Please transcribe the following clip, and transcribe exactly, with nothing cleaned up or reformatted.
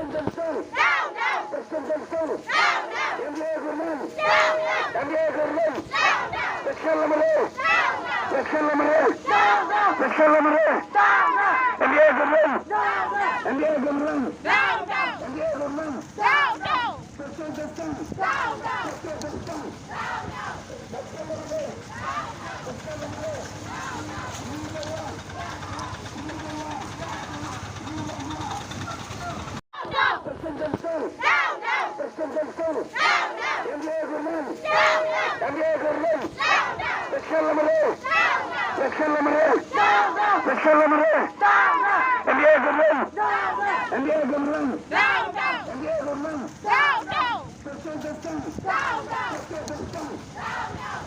President Johnson. Down, down. President Johnson. Down, down. M P A government. Down, down. M P A government. Down, down. President Lamare. Down, down. President Lamare. Down, down. President Lamare. Down, down. M P A government. Down, down. M P A government. Down, down. M P A government. Down, down. President Johnson. Down, down. President Johnson. Down, down. President Johnson. Down, down. President Johnson. Down, down. M P A government. Down, down. M P A government. Down, down. President Lamare. Down, down. President Lamare. Down, down. President Lamare. Down, down. M P A government. Down, down. M P A government. Down, down. M P A government. Down, down. President Johnson. Down, down. President Johnson. Down, down.